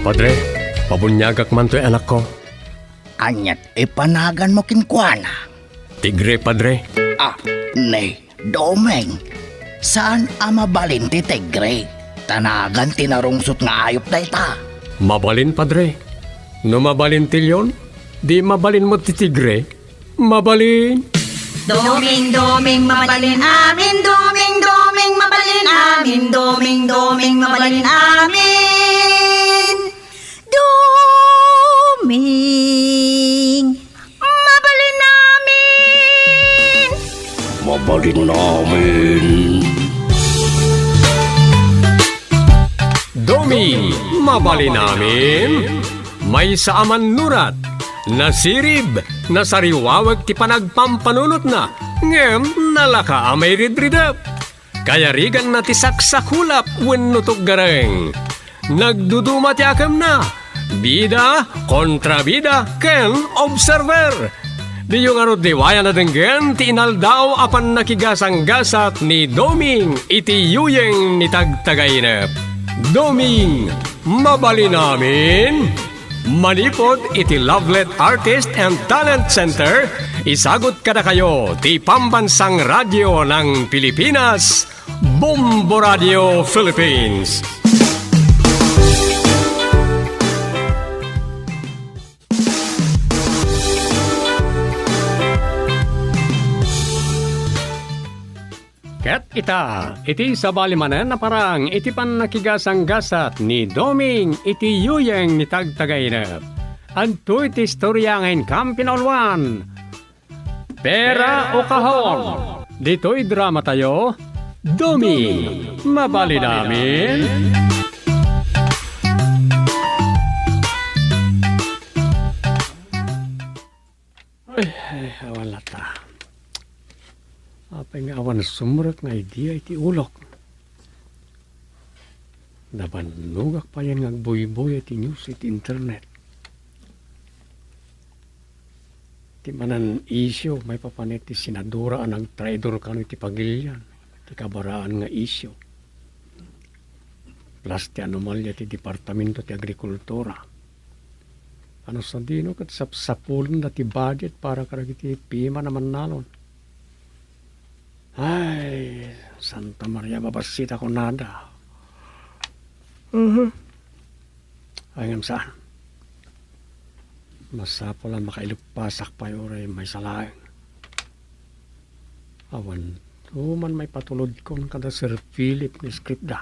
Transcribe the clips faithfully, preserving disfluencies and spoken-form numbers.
Padre, pabuniagak man toy anakko. Aniat ipanaganmo kenkuana? Tigre, Padre. Ah, ni, Doming, saan a mabalin ti tigre? Ta nagan ti narungsot nga ayup dayta. Mabalin, Padre. No mabalin ti leon, di mabalin met ti tigre. Mabalin. Doming, doming, mabalin amin. Doming, doming, mabalin amin. Doming, doming, mabalin amin. Doming, mabalin amin. Mabalin amin. Doming, mabalin amin. Maysa a mannurat, nasirib, nasariwawek ti panagpampanunotna, ngem nalaka a mairidridep. Kayariganna ti saksakulap wenno tuggareng. Nagduduma ti akemna, bida, kontrabida, ken observer. Diyo ngarud liwayan a denggen ti inaldaw a pannakigasanggasat ni Doming iti yuyeng ni Tagtagainep. Doming, mabalin amin? Manipud iti Lovelet Artist and Talent Center, isagut kadakayo ti Pambansang Radyo ng Pilipinas, Bombo Radio Philippines. Ket ita, iti sabali manen a parang iti pannakigasanggasat ni Doming iti yuyeng ni Tagtagainep. Adtoy ti istoria nga inkam pinauluan. Pera o kahon? Ditoy dramatayo, Doming, mabalin amin? Ay, ay, awan latta. Apay nga awan sumrek nga idea iti ulok. Nabannogak payen nga agbuybuya iti news iti internet. Ti manen isyu, maipapan iti senadora a nagtraidor kano iti pagilian, ti kabaraan nga isyu. Plus ti anomalia ti Departamento ti Agrikultura. Ano sadino ket sapsapulenda ti budget para kadagiti pima a mannalon. Ay, Santa Maria, babassit a kunada. Mhm. Ay, ngem saan. Masapul a makailuppasak pay uray maysa laeng. Awan to man maipatulodkon kada Sir Philip nga script da.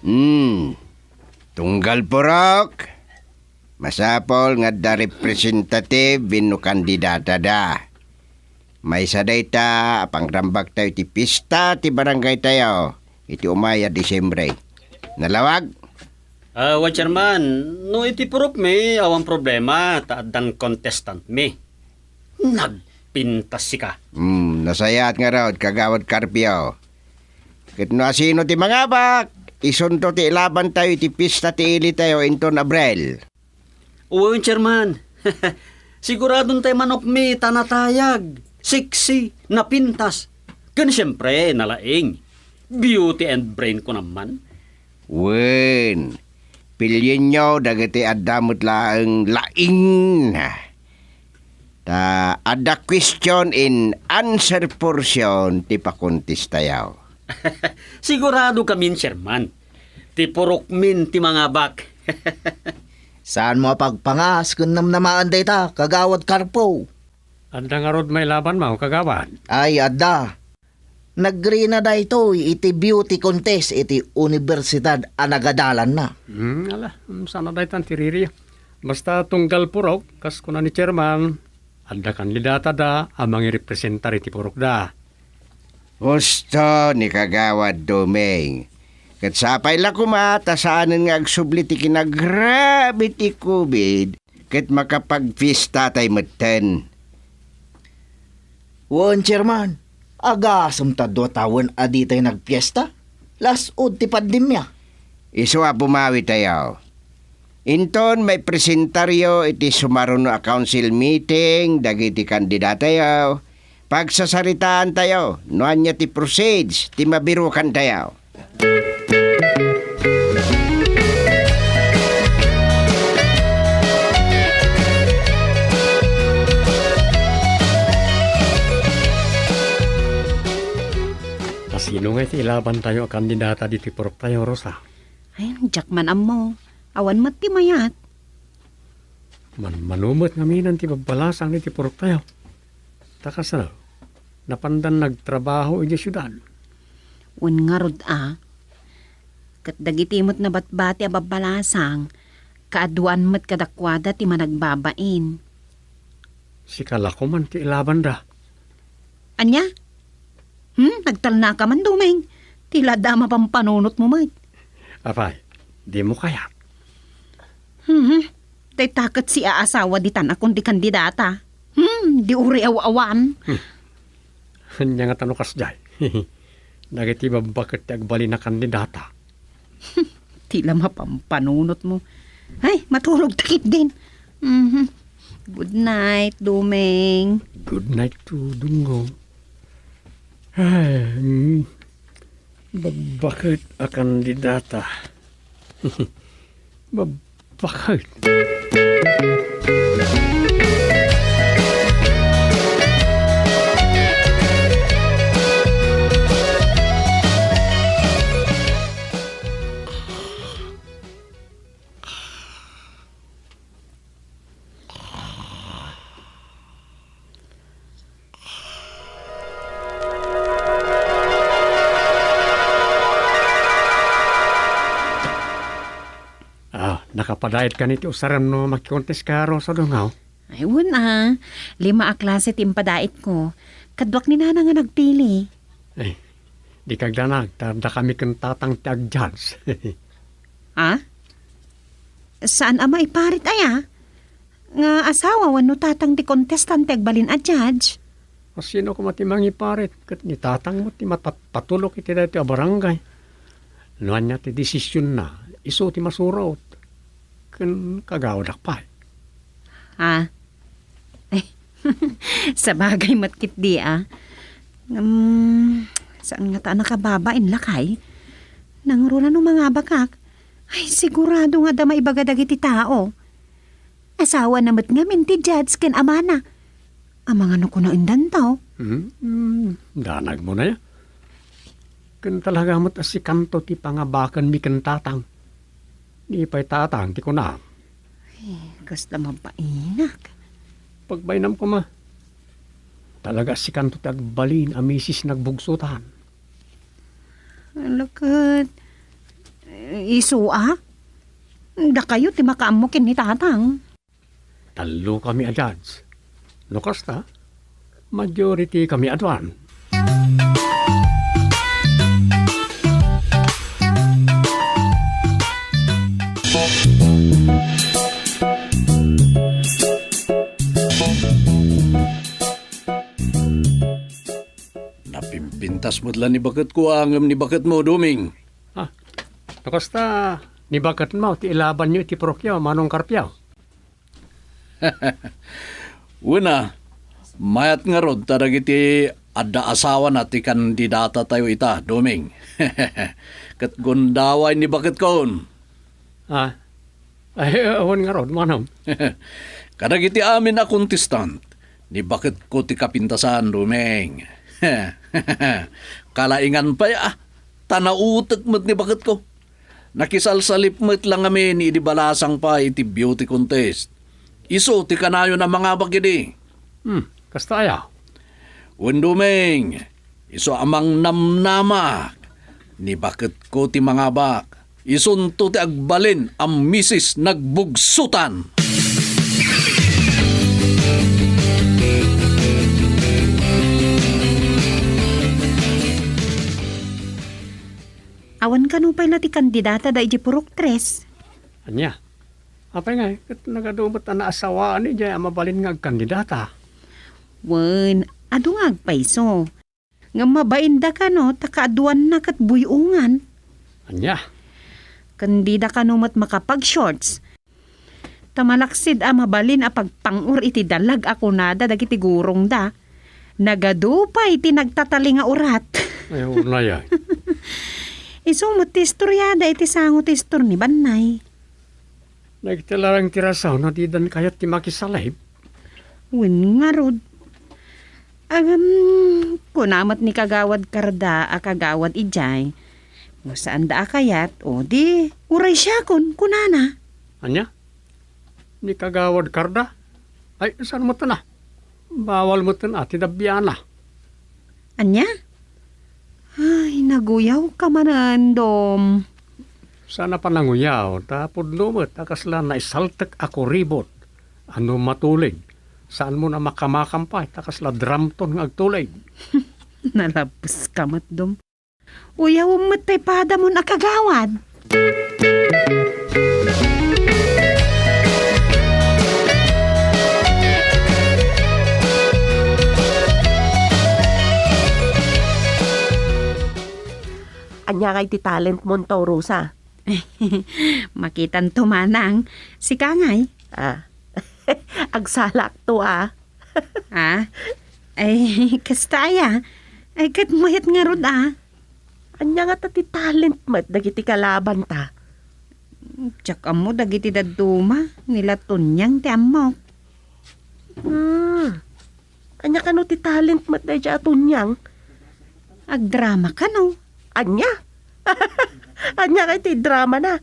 Hmm. Tunggal purok, masapul nga adda representative wenno kandidatada. Maysa dayta a pangrambaktayo iti pista ti barangaytayo iti umay a Disyembre. Nalawag? Ah, wen, Chairman, no iti purokmi, awan problema, ta addan contestantmi. Nagpintas sika. Hmm, nasayaat ngarud, Kagawad Carpio. Ket no asino ti mangabak, isunto ti ilabantayo iti pista ti ilitayo inton Abril. Wen, Chairman. Siguradon tay manokmi ta natayag, sexy, napintas, ken siempre, nalaing. Beauty and brain ko naman. Wen, pilienyo dagiti adda met laeng laing. Ta adda question and answer portion ti pakontestayo. Sigurado kamin, Chairman. Ti purokmin ti mangabak. Saanmo a pagpangas ken namnamaan dayta, Kagawad Carpo? Adda ngarud mailabanmo, Kagawad? Ay, adda. Nagrina daytoy iti beauty contest iti universidad a nagadalanna. Hmm, ala, hmm, sana daytan ti ririya. Basta tunggal purok, kas kuna ni Chairman, adda kandidatada a mangirepresentar iti purokda. Husto ni Kagawad Doming. Ket sapay la koma ta saanen nga agsubli ti kinagrabe ti covid ket makapagfiesta tay metten. Wen, Chairman, agasem ta dua tawen a ditay nagpiesta, las-ud ti pandemia. Isu a bumawitayo. Inton maipresentaryo iti sumaruno a council meeting dagiti kandidatayo, pagsasaritaantayo no ania ti proceeds ti mabirukantayo. Kasino nga iti ilabantayo a kandidata ditoy puroktayo, Rosa? Ay, diak man ammo. Awan met ti mayat. Manmano met ngamin ti babbalasang iti puroktayo. Ta kasano, napandan nagtrabaho idiay siudad? Wen ngarud a. Ket dagiti met nabatbati a babbalasang, kaaduan met kadakuada ti managbabain. Sika la koma ti ilabanda. Ania? Hmm, nagtalnaka man, Doming. Ti la adda mapampanunotmo met. Apay, dimo kayat? Hmm, dayta ket siak a asawa ditan a kundi kandidata. Hmm, di uray aw-awan. Hmm. Ania ngata no kasdiay? Dagiti babbaket ti agbalin a kandidata. Ti la mapampanunotmo. Ay, matulog ta ketdin. Mhm. Good night, Doming. Good night to Dunggo. Ay, mm. Babbaket a kandidata. Babbaket. Ah, nakapadaet kano iti usaren no makikontes ka, Rosa Dungaw? Ay, wen a. Lima a klase ti impadaetko. Kaduak ni Nana nga nagpili. Ay, di kagdanag, ta dakami ken tatang ti ag-judge. Ah? Saan a maiparit aya? Nga asawa wenno tatang ti contestant ti agbalin a judge? Asino koma ti mangiparit? Ket ni tatang met ti mapatpatulok iti daytoy a barangay. No ania ti desisionna, isu ti masurot. Ken kagawadak pay. Ah. Ay, sabagay met ketdi a. Ngem, saan ngata a nakababain, lakay? Nangruna no mangabakak? Ay, sigurado nga adda maibaga dagiti tao. Asawana met ngamin ti judge ken amana. Amangan no kunaendanto. Hmm, hmm, danagmo na ya. Ken talaga met a sikanto ti pangabakenmi ken tatang. Ni pay tatang ti kunam. Ay, kasla mabainak. Pagbainam koma. Talaga sikanto ti agbalin a misis nagbugsutan. Ala ket, isu a? Dakayo ti makaammo ken ni tatang. Tallokami a judge. No kasta, majority kami a duan. Napimpintas met la ni baketko a ngem ni baketmo, Doming. Ah, no kasta, ni baketmo ti ilabanyo iti purokyo, Manong Karpio? Wen a, mayat ngarud ta dagiti adda asawana ti kandidatatayo ita, Doming. Ket gundaway ni baketkon. Ah, ay, awan ngarud, manam. Kadagiti amin a contestant, ni baketko ti kapintasan, Doming. Kalaingan pay a, ta nautek met ni baketko. Nakisalsalip met la ngamin idi balasang pay iti beauty contest. Isu ti kanayon a mangabak idi. Hmm, kasta aya? Wen, Doming, isu a mangnamnamak. Ni baketko ti mangabak. Isunto ti agbalin a misis nagbugsutan. Awan kano pay la ti kandidata daydi purok tres? Ania? Apay ngay, ket nagadu met a naasawaan idiay a mabalin nga agkandidata? Wen, adu nga agpayso. Ngem mabainda kano ta kaaduanna ket buy-ongan. Ania? Ken dida kano met makapag-shorts. Ta malaksid a mabalin a pagpang-or iti dalag a kunada dagiti gurongda. Nagadu pay ti nagtatali nga urat. Ay, unay ay. Isu met ti istoriada iti sango ti istor ni Bannay. Nagtalarang ti rason a didan kayat ti makisalib? Wen ngarud. Agam, kuna met ni Kagawad Karda a kagawad idiay, no saanda a kayat, o di, uray siakon, kunana. Ania? Ni Kagawad Karda? Ay, saan met na? Bawal met na ti dabiana. Ania? Ay, naguyaw ka manen, Dom. Saan a pananguyaw, ta pudno met a kasla naisaltek a kuribot a no matulig, saanmo na makamakam pay, ta kasla dramton nga agtulig. Nalabes ka met, Dom. Uyawem met tay padamon a kagawad. Ania ngay ti talentmo, Rosa? Makitanto manang. Sika ngay? Ah. Agsalakto, ah. Ah? Ay, kasta aya. Ay, ket mayat ngarud, ah. Ania ngata ti talent met dagiti kalabanta? Diak ammo dagiti dadduma, ni la Tonyang ti ammok. Hmm. Ania kano ti talent met daydiay a Tonyang? Agdrama kano. Ania? Ania kay ti dramana?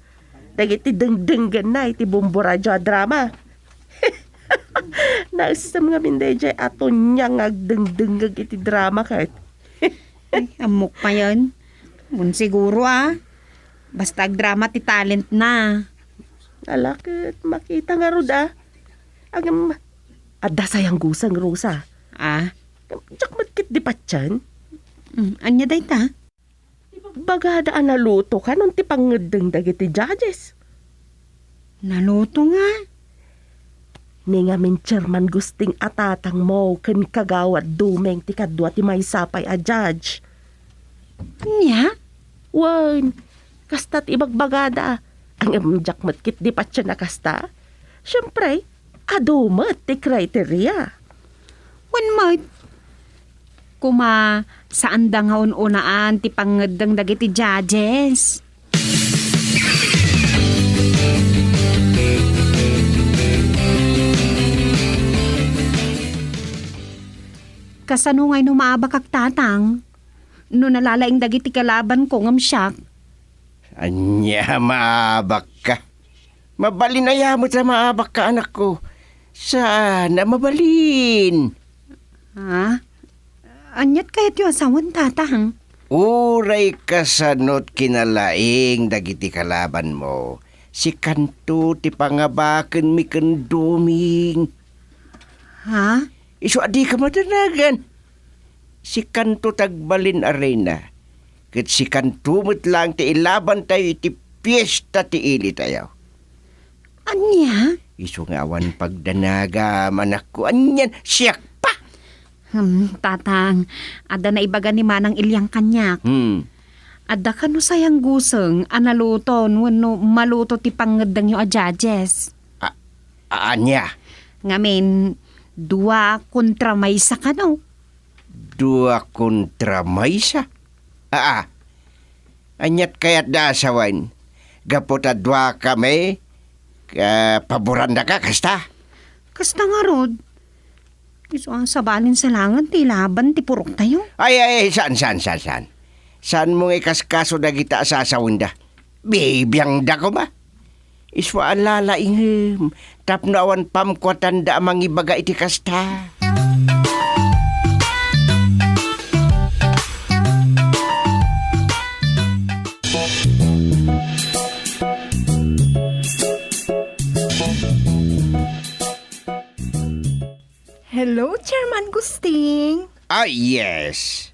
Dagiti dengdenggenna iti bombo radio a drama. Naisem ngamin daydiay a Tonyang nga agdengdengngeg iti drama ket. Ay, ammok payen. Wen siguro, ah. Basta agdrama ti talentna. Ala ket makita ngarud, ah. Agam, adda sayangguseng, Rosa. Ah? Diak met ketdi patien. Mm, ania dayta? Ibagada a naluto kanon ti pangngeddeng dagiti judges. Naluto nga? Ni ngamin Chairman Gusting a tatangmo ken Kagawad Dumeng ti kadua ti maysa pay a judge. Ania? Wen, kasta ti ibagbagada. Ngem diak met ketdi patien a kasta. Siempre, adu met ti criteria. Wen met. Kuma, saanda nga un-unaan ti pangngeddeng dagiti judges. Kasano ngay no maabakak, Tatang? No nalalaing dagiti kalabanko ngem siak. Ania, maabakka? Mabalin aya met a maabakka, anakko? Saan a mabalin. Ha? Aniat kayatyo a sawen, Tatang? Uray kasano't kinalaing dagiti kalabanmo, sikanto ti pangabakenmi ken Dumeng. Ha? Isu a dika madanagan. Sikanto ti agbalin a reyna, ket sikanto met laeng ti ilabantayo iti fiesta ti ilitayo. Ania? Isu nga awan pagdanagam, anakko. Anian, siak pa! Hmm, Tatang, adda naibaga ni Manang Iliang kaniak. Hmm. Adda kano sayangguseng a naluton wenno maluto ti pangngeddengyo a judges? A-, a-, ania? Ngamin, dua kontra maysa kano? Dua kontra maysa? Aa, aniat kayatda a sawen? Gapu ta duakami, ah, paborandaka, kasta? Kasta ngarud. Isu a sabalin sa langen ti ilaban ti puroktayo. Ay, ay, ay, saan, saan, saan, saan? Saanmo nga ikaskaso dagita a sasawenda? Bibiangda koma. Isu a lalaingem, tapno awan pamkuatanda a mangibaga iti kasta. Hello, Chairman Gusting. Ah, yes.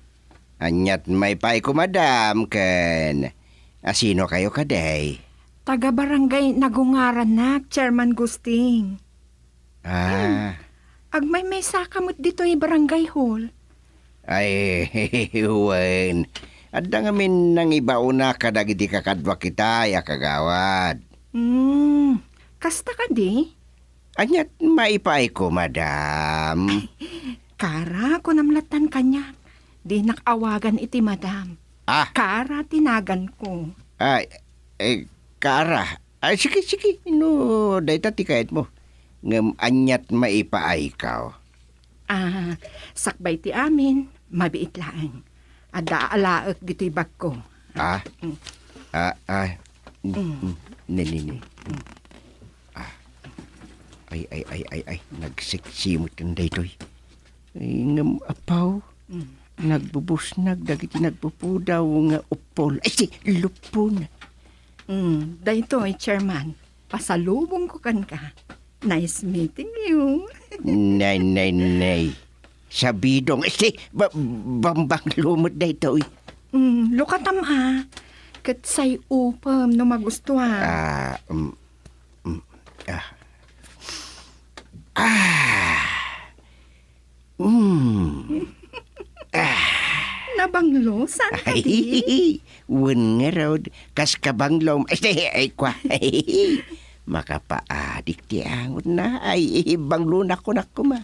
Aniat maypay ko, madam, ken asino kayo kadi? Taga Barangay Nagungarannak, Chairman Gusting. Ah. Hmm. Agmaymaysa ka met ditoy Barangay Hall. Ay, wen. Adda ngamin nangibaona kadagiti kakaduak itay a kagawad. Hmm, kasta kadi? Aniat maipaayko, madam? Kara, kunam lattan kaniak. Dinak awagan iti madam. Ah. Kara ti naganko. Ay, eh, Kara. Ay, sige, sige. No, dayta ti kayatmo. Ngem aniat maipaayko? Ah, sakbay ti amin, mabiit laeng. Adda alaek ditoy bagko. Ah? Mm. Ah, ah. Mm, mm. Ne, ne, ne. Mm. Ah. Ay, ay, ay, ay, ay. Nagseksi met kan daytoy. Ay, ngem apaw. Mm. Nagbubusnag dagiti nagpupudaw nga uppol. Ay, si lupon. Mm, daytoy, Chairman. Pasalubongko kenka. Nice meeting you. Nay, nay, nay. Sabidong. Esti, ba-, bambanglo met daytoy. Mm, lukatam a. Ket say upem no magusto a. Ah, mm, mm, ah. Ah. Mm. Nabanglo, saan kadi? Ay, wen ngarud, kas kabanglom. Ay, ay, kwa. Makapaadik ti angotna. Ay, banglonak kunak koma.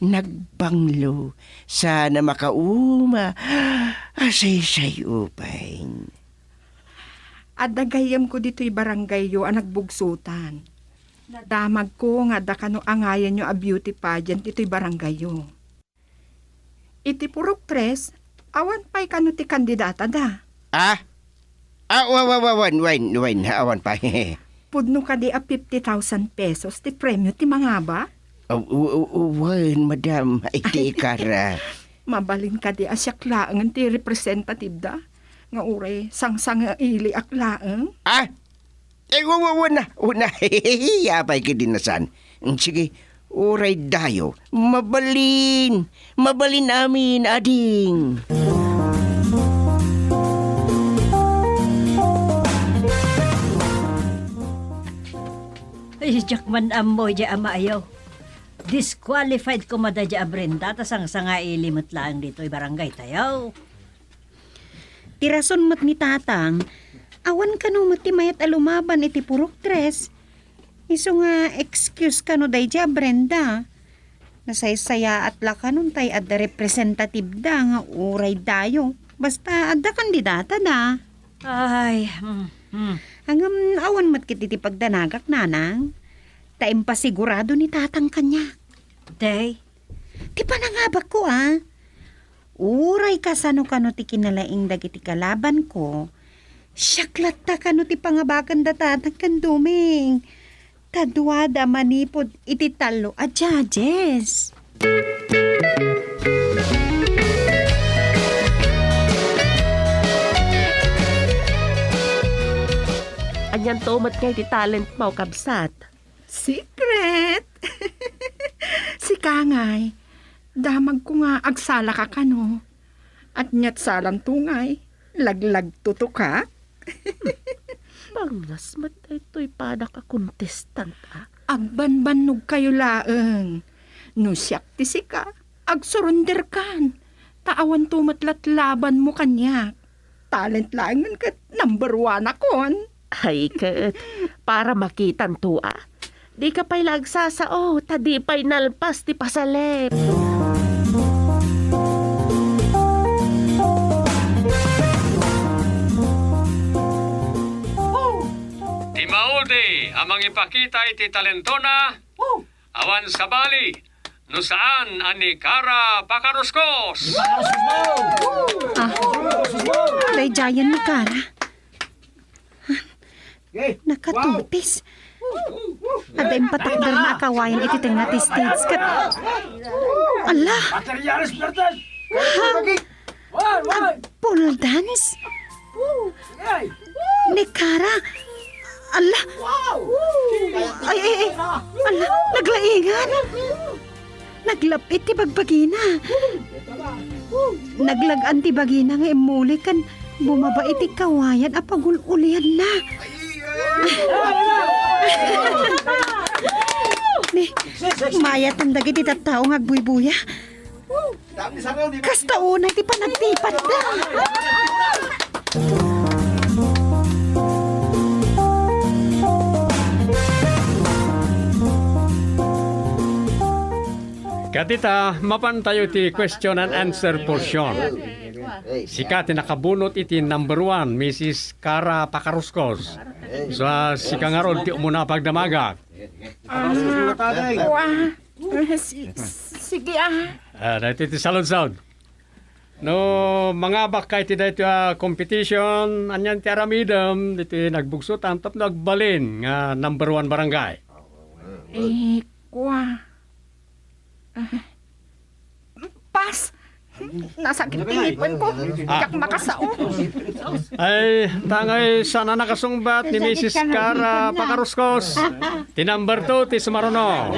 Nagbanglo. Sana makauma. Asaysay upay. Adda gayyemko ditoy barangayyo a nagbugsotan. Nadamagko nga adda kano angayanyo a beauty pageant ditoy barangayyo. Iti Purok Tres, awan pay kano ti kandidatada? Ah? Ah, wa-, wa-, wa-, wen, wen, wen, awan pay. Pudno kadi a fifty thousand pesos ti premio ti mangaba? Ah, w-, w-, wen, madam, iti Kara. Mabalin kadi a siak laengen ti representative da? Nga uray sangsangailiak laeng? Ah? Eh, wa-, wa-, wen na, wen na. Apay kadi nasan? Mm, sige, uray dayo. Mabalin. Mabalin amin, ading. Ay, diak man ammo, diay amayo. Disqualified koma daydiay a Brenda, ta sangsangaili met laeng ditoy barangaytayo. Ti rason met ni Tatang, awan kano met ti mayat a lumaban iti Purok Tres. Isu nga excuse kano daydiay a Brenda. Nasaysayaat la kanon tay adda representative da nga uray dayo. Basta adda kandidata da. Ay, mm, mm. Ngem awan met ket iti pagdanagak, Nanang. Ta impasigurado ni Tatang kaniak. Day, Ti panangabakko, a. Uray kasano kano ti kinalaing dagiti kalabanko, siak latta kano ti pangabakanda Tatang ken Doming. Ta duada manipud iti tallo a judges. Anianto met ngay ti talentmo, kabsat? Secret! Sika ngay, damagko nga agsalaka kano. Aniat salanto ngay, laglagtotoka? Pangngas met daytoy padak a contestant, a. Agbanbannogkayo laeng. No siak ti sika, agsuronderkan. Ta awanto met latlabanmo kaniak. Talent laengen ket number one-akon. Ay ket, para makitanto a. Dika pay la agsasao, ta di pay nalpas ti pasalip. Ti maudi a mangipakita iti talentona, awan sabali, no saan a ni Kara Pakaruskos. Ah, daydiayen ni Kara. Nakatupis. Adda impatakderna a kawayan iti tengnga ti stage ket, ala! Materialis Martes! Ha? Wan, wan! Pole dance? Hey! Ni Kara! Ala! Wow! Ay, ay, ay! Ala, naglaingan! Naglap-it ti bagbagina. Naglag-an ti bagina nga immuli ken bumaba iti kawayan a pagul-ulianna. Ni, mayatan dagiti tattao nga agbuybuya. Kasta unay ti panagtipatda. Ket ita, mapantayo iti question and answer portion. Sika ti nakabunot iti number one, Misis Kara Pakaruskos. So, ah, sika ngarud ti umuna a pagdamagak. Ah, kua. Eh, si-, sige, ah. Ah, daytoy ti saludsod. No, mangabak ka iti daytoy a competition, anian ti aramidem, ditoy nagbugsotan tapno agbalin nga number one barangay? Eh, kua. Ah, pass. Nasakit ti ngipin ko. Ah. Diak makasao. Ay, tangay sana nakasungbat ni Misis Kara Pakaruskos. Ti number two, ti sumaruno.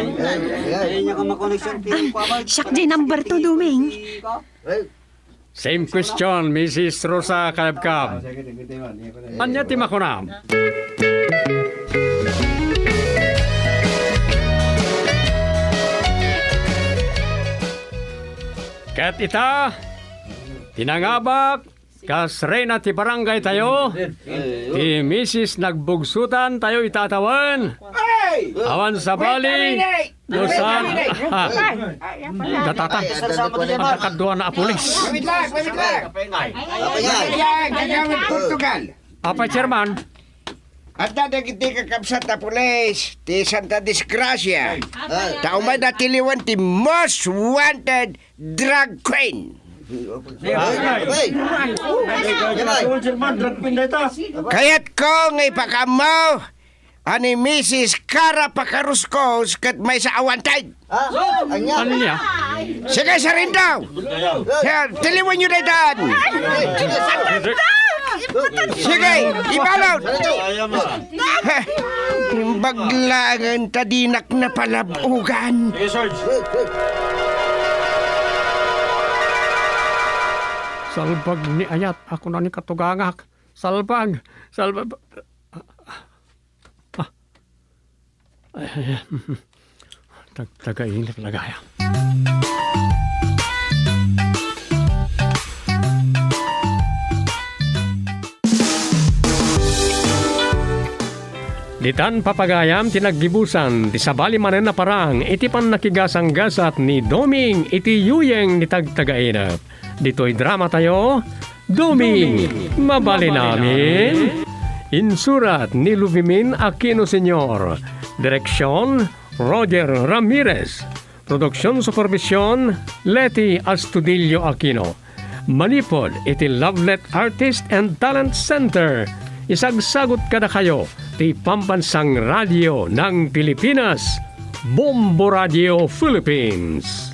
Siak di number two, Doming. Same question, Misis Rosa Kayabkab. Ania ti makunam? Ket ita, ti nangabak, kas reyna ti barangay tayo, ti Misis Nagbugsutan tayo ita a tawen. Awan sabali, no saan, ah, datata, pagkakaduana a pulis. Wait lang, wait lang. Apay, Chairman? Adda dagiti kakabsat a pulis ti Santa Disgracia. Ta umay natiliwan ti most wanted drag queen. Hey! Hey! Kayatko nga ipakaammo a ni Misis Kara Pakaruskos ket maysa a wanted. Ah, ania? Ania? Sige, sarindo! Yan, tiliwanyo daytan! Sige, ibalot! Heh, imbag laengen ta dinak napalab-ogan. Salbag ni ayat, ako na ni katugangak. Salbag! Salbag! Ah. Ay, ay, ay. Tag-, tagainit lagaya. Ditan papagayam ti naggibusan ti sabali manen a parang iti pannakigasanggasat ni Doming iti yuyeng ni Tagtagainep. Ditoy drama tayo, Doming, mabalin amin. Insurat ni Luvimin Aquino Senior. Direksyon, Roger Ramirez. Produksion supervision, Leti Astudillo Aquino. Manipud iti Lovelet Artist and Talent Center, isagsagut kadakayo ti Pambansang Radio ng Pilipinas, Bombo Radio Philippines.